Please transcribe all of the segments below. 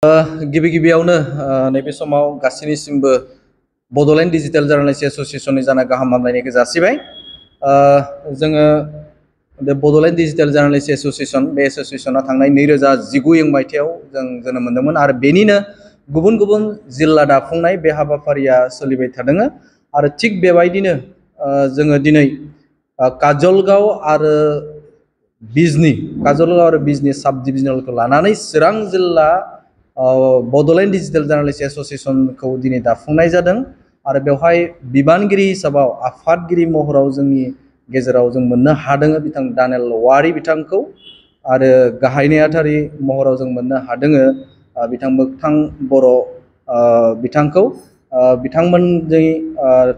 गिबि गिबियावनो नैबे समाव गासैनिसिमबो बड'लेण्ड डिजिटेल जार्नालिस्ट एस'सिएशननि जाना गाहाम हामलायनायखौ जासिबाय। जोङो बे बड'लेण्ड डिजिटेल जार्नालिस्ट एस'सिएशन बे एस'सिएशना थांनाय 2019 मायथाइयाव जों जोनोम मोन्दोंमोन आरो बेनिनो गुबुन गुबुन जिल्ला दाफुंनाय बे हाबाफारिया सोलिबाय थादों आरो थिग बेबायदिनो जोङो दिनै काजलगाव आरो बिजनी साब डिभिजनेलखौ लानानै चिरां जिल्ला बड'लेण्ड डिजिटेल जार्नालिस्ट एस'सिएशनखौ दिनै दाफुंनाय जादों आरो बेवहाय बिबानगिरि हिसाबाव आफादगिरि महराव जोंनि गेजेराव जों मोननो हादों बिथां दानेल वारि बिथांखौ आरो गाहाय नेहाथारि महराव जों मोननो हादों बिथां मोगथां बर' बिथांखौ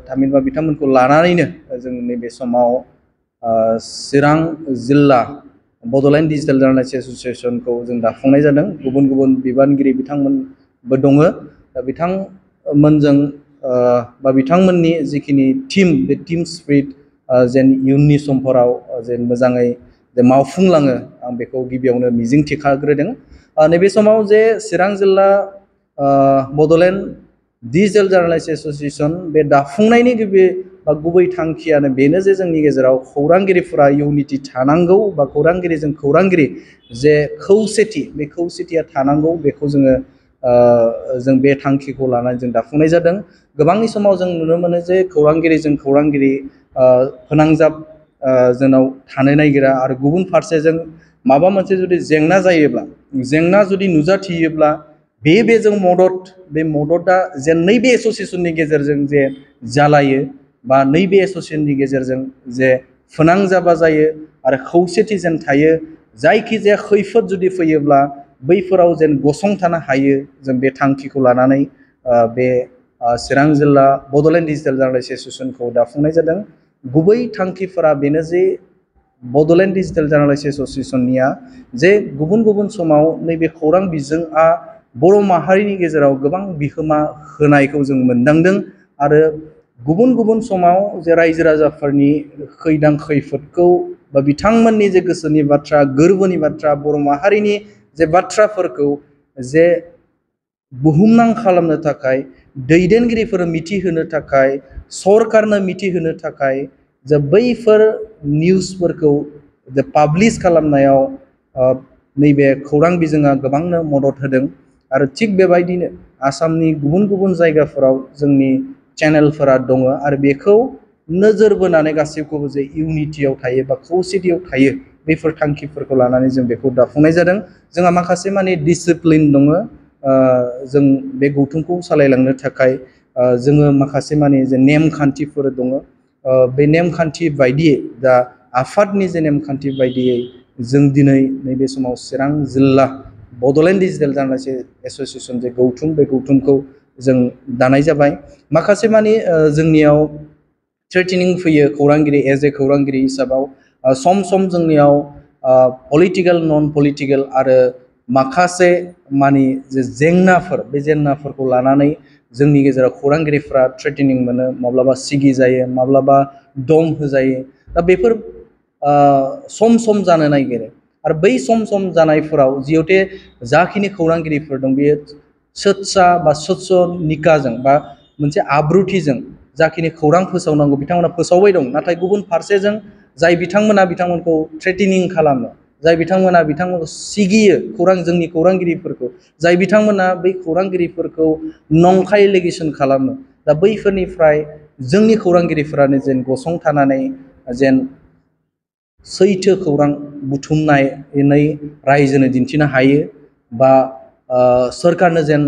थामहिनबा बिथांमोनखौ लानानैनो जों नैबे समाव चिरां जिल्ला बड'लेण्ड डिजिटेल जार्नालिस्ट एस'सिएशनखौ जों दाफुंनाय जादों। गुबुन गुबुन बिबानगिरि बिथांमोनबो दङ। दा बिथांमोनजों बा बिथांमोननि जिखिनि टीम बे टीम स्पिरिट जेन इयुननि समफोराव जेन मोजाङै मावफुंलाङो आं बेखौ गिबियावनो मिजिं थिखाग्रोदों। नैबे समाव जे चिरां जिल्ला बड'लेण्ड डिजिटेल जार्नालिस्ट एस'सिएशन बे दाफुंनायनि गुबै थांखियानो बेनो जे जोंनि गेजेराव खौरांगिरिफोरा इउनिटि थानांगौ बा खौरांगिरिजों खौरांगिरि जे खौसेथि बे खौसेथिया थानांगौ बेखौ जों बे थांखिखौ लानानै जों दाफुंनाय जादों। गोबांनि समाव जों नुनो मोनो जे खौरांगिरिजों खौरांगिरि फोनांजाब जोंनाव थानो नागिरा आरो गुबुन फारसेजों माबा मोनसे जुदि जेंना जुदि नुजाथियोब्ला बेजों बे मददआ जे नैबे एस'सिएशननि गेजेरजों जे जालायो बा नैबे एस'सिएशननि गेजेरजों जे फोनांजाबा जायो आरो खौसेथि जेन थायो, जायखिजाया खैफोद जुदि फैयोब्ला बैफोराव जेन गसंथानो हायो, जों बे थांखिखौ लानानै बे चिरां जिल्ला बड'लेण्ड डिजिटेल जार्नालिस्ट एस'सिएशनखौ दाफुंनाय जादों। गुबै थांखिफोरा बेनो जे बड'लेण्ड डिजिटेल जार्नालिस्ट एस'सिएशननिया जे गुबुन गुबुन समाव नैबे खौरां बिजोंआ बर' माहारिनि गेजेराव गोबां बिहोमा होनायखौ जों मोनदांदों आरो गुबुन गुबुन समाव जे रायजो राजाफोरनि खैदां खैफोदखौ बा बिथांमोननि जे गोसोनि बाथ्रा, गोरबोनि बाथ्रा, बर' माहारिनि जे बाथ्राफोरखौ जे बुहुमनां खालामनो थाखाय, दैदेनगिरिफोर मिथिहोनो थाखाय, सरकारनो मिथिहोनो थाखाय जे बैफोर निउसफोरखौ जे पाब्लिश खालामनायाव नैबे खौरां बिजोङा गोबांनो मदद होदों आरो थिग बेबायदिनो आसामनि गुबुन गुबुन जायगाफोराव जोंनि चेनेलफोरा दङ आरो बेखौ नोजोर बोनानै गासैखौबो जे इउनिटियाव थायो बा खौसेथियाव थायो बेफोर थांखिफोरखौ लानानै जों बेखौ दाफुंनाय जादों। जोंहा माखासे माने डिसिप्लिन दङ। जों बे गौथुमखौ सालायलांनो थाखाय जोङो माखासे माने जे नेमखान्थिफोर दङ। बे नेमखान्थि बायदियै दा आफादनि जे नेमखान्थि बायदियै जों दिनै नैबे समाव चिरां जिल्ला बड'लेण्ड डिजिटेल जार्नालिस्ट एस'सिएशन जे गौथुम, बे गौथुमखौ जों दानाय जाबाय। माखासे माने जोंनियाव थ्रेटेनिं फैयो खौरांगिरि एज ए खौरांगिरि हिसाबाव सम सम जोंनियाव पलिटिकेल नन पलिटिकेल आरो माखासे माने जे जेंनाफोर, बे जेंनाफोरखौ लानानै जोंनि गेजेराव खौरांगिरिफ्रा थ्रेटेनिं मोनो, माब्लाबा सिगि जायो, माब्लाबा दम होजायो। दा बेफोर सम सम जानो नागिरो आरो बै सम सम जानायफोराव जिहेते जाखिनि खौरांगिरिफोर दं बेयो सोत्सा बा सत्सनिकाजों बा मोनसे आब्रुथिजों जाखिनि खौरां फोसावनांगौ बिथांमोना फोसावबाय दं। नाथाय गुबुन फारसेजों जाय बिथांमोनखौ थ्रेटेनिं खालामो, जाय बिथांमोनखौ सिगियो जोंनि खौरांगिरिफोरखौ, जाय बिथांमोना बै खौरांगिरिफोरखौ नंखाय एलिगेसन खालामो, दा बैफोरनिफ्राय जोंनि खौरांगिरिफोरानो जेन गसंथानानै जेन सैथो खौरां बुथुमनानै रायजोनो दिन्थिनो हायो बा सोरखारनो जेन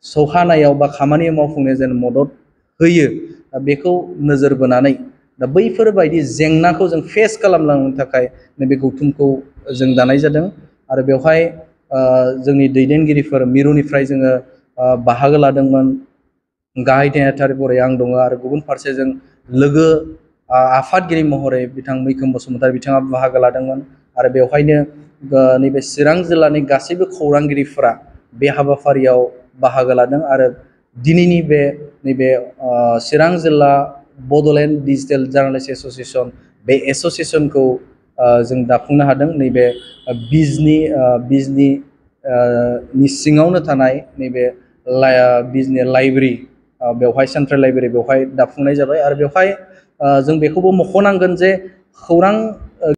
सौहानायाव बा खामानि मावफुंनायाव जेन मदद होयो, बेखौ नोजोर बोनानै दा बैफोरबायदि जेंनाखौ जों फेस खालामलांनो थाखाय नैबे गौथुमखौ जों दानाय जादों आरो बेवहाय जोंनि दैदेनगिरिफोर मिरुनिफ्राय जोङो बाहागो लादोंमोन। गाहाय नेहाथारि महरै आं दङ आरो गुबुन फारसेजों लोगो आफादगिरि महरै बिथां मैखोम बसुमतारी बिथाङा बाहागो लादोंमोन आरो बेवहायनो नैबे चिरां जिल्लानि गासैबो खौरांगिरिफोरा बे हाबाफारियाव बाहागो लादों आरो दिनैनि नैबे चिरां जिल्ला बड'लेण्ड डिजिटेल जार्नालिस्ट एस'सिएशन बे एस'सिएशनखौ जों दाफुंनो हादों। नैबे बिजनी नि सिङावनो थानाय नैबे बिजनेस लाइब्रेरि बेवहाय सेन्ट्रेल लाइब्रेरि बेवहाय दाफुंनाय जाबाय आरो बेवहाय जों बेखौबो मख'नांगोन जे खौरां